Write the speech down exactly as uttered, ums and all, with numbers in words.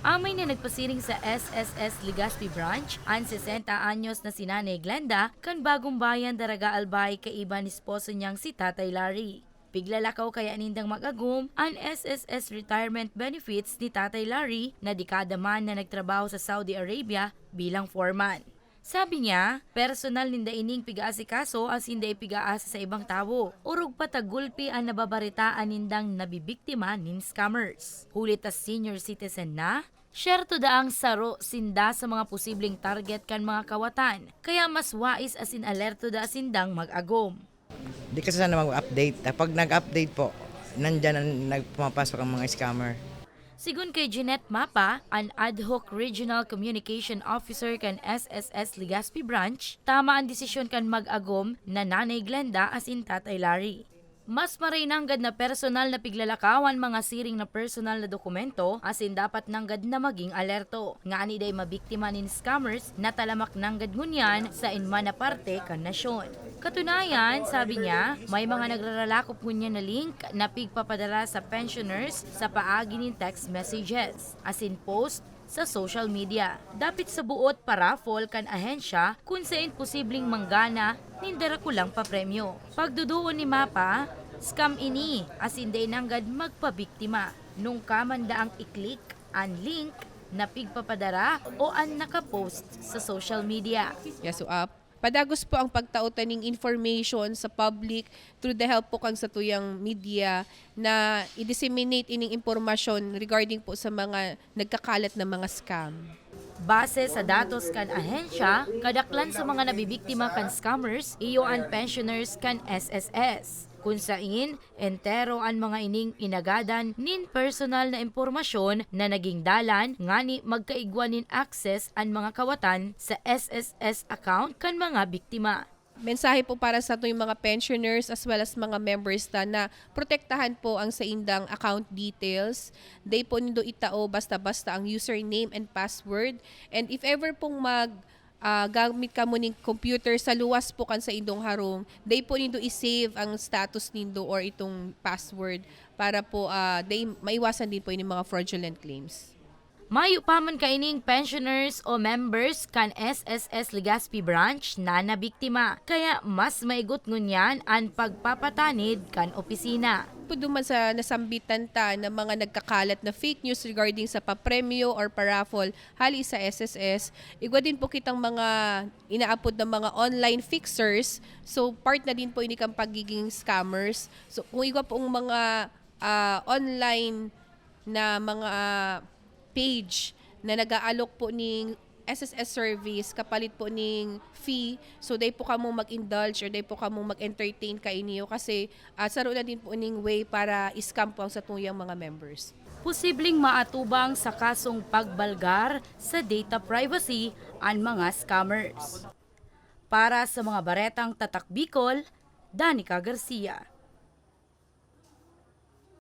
Amay na nagpasiring sa S S S Legazpi Branch an sesenta anyos na si Nanay Glenda kan Bagong Bayan, Daraga, Albay, kaiba ni esposo niyang si Tatay Larry. Piglalakaw kaya nindang mag-agom an S S S retirement benefits ni Tatay Larry na dekada man na nagtrabaho sa Saudi Arabia bilang foreman. Sabi niya, personal ninda ining pig-aasikaso asin dai pig-aasa sa ibang tawo. Orog pa ta gulpi an nababaretaan nindang nabibiktima nin scammers. Huli ta senior citizen na, syerto daang saro sinda sa mga posibleng target kan mga kawatan, kaya mas wais asin alerto da sindang mag-agom. Di kasi sana mag-update. Pag nag-update po, nandyan ang nagpumapasok ang mga scammer. Sigon kay Jeanette Mapa, an ad hoc regional communication officer kan S S S Legazpi Branch, tama an desisyon kan mag-agom na Nanay Glenda asin Tatay Larry. Mas maray nanggad na personal na piglalakaw an mga siring na personal na dokumento asin dapat nanggad na maging alerto, ngani dai mabiktima nin scammers na talamak nanggad ngunyan sa inman na parte kan nasyon. Katunayan, sabi niya, may mga nagraralakop ngunyan na link na pigpapadara sa pensioners sa paagi nin text messages asin post sa social media. Dapit sa buot pa-raffle kan ahensya kun saen posibleng manggana nin darakulang papremyo. Pagduduon ni Mapa, scam ini asin dai nanggad magpabiktima. Nungka man daang i-click an link na pigpapadara o an nakapost sa social media. Yaso app. Padagos po ang pagtao ta ning information sa public through the help po kan satuyang media na i-disseminate ining impormasyon regarding po sa mga nagkakalat na mga scam. Base sa datos kan ahensya, kadaklan sa mga nabibiktima kan scammers iyo an pensioners kan S S S, kun sain entero an mga ining inagadan nin personal na impormasyon na naging dalan ngani magkaigwa nin access an mga kawatan sa S S S account kan mga biktima. Mensahe po para sa atong mga pensioners as well as mga members ta na protektahan po ang saindang account details. Dai po nindo itao basta-basta ang username and password. And if ever pong mag ah, gamit kamo ning computer sa luwas po kan saindong harong, dai po nindo i-save ang status nindo or itong password para po ah, dai maiwasan din po ining mga fraudulent claims. Mayo pa man kaining pensioners o members kan S S S Legazpi Branch na nabiktima, kaya mas maigot ngunyan an pagpapatanid kan opisina. Po duman sa nasambitan ta na mga nagkakalat na fake news regarding sa papremyo or paraffle hali sa S S S, igwa din po kitang mga inaapod na mga online fixers. So, part na din po ini kan pagiging scammers. So, kung igwa pong mga ah, online na mga page na nag-aalok po ning S S S service kapalit po ning fee. So, dai po kamo mag-indulge or dai po kamo mag-entertain kainiyo kasi ah, saro na din po ning way para i-scam po ang satuyang mga members. Posibleng maatubang sa kasong pagbalgar sa data privacy an mga scammers. Para sa mga baretang Tatak Bicol, Danica Garcia.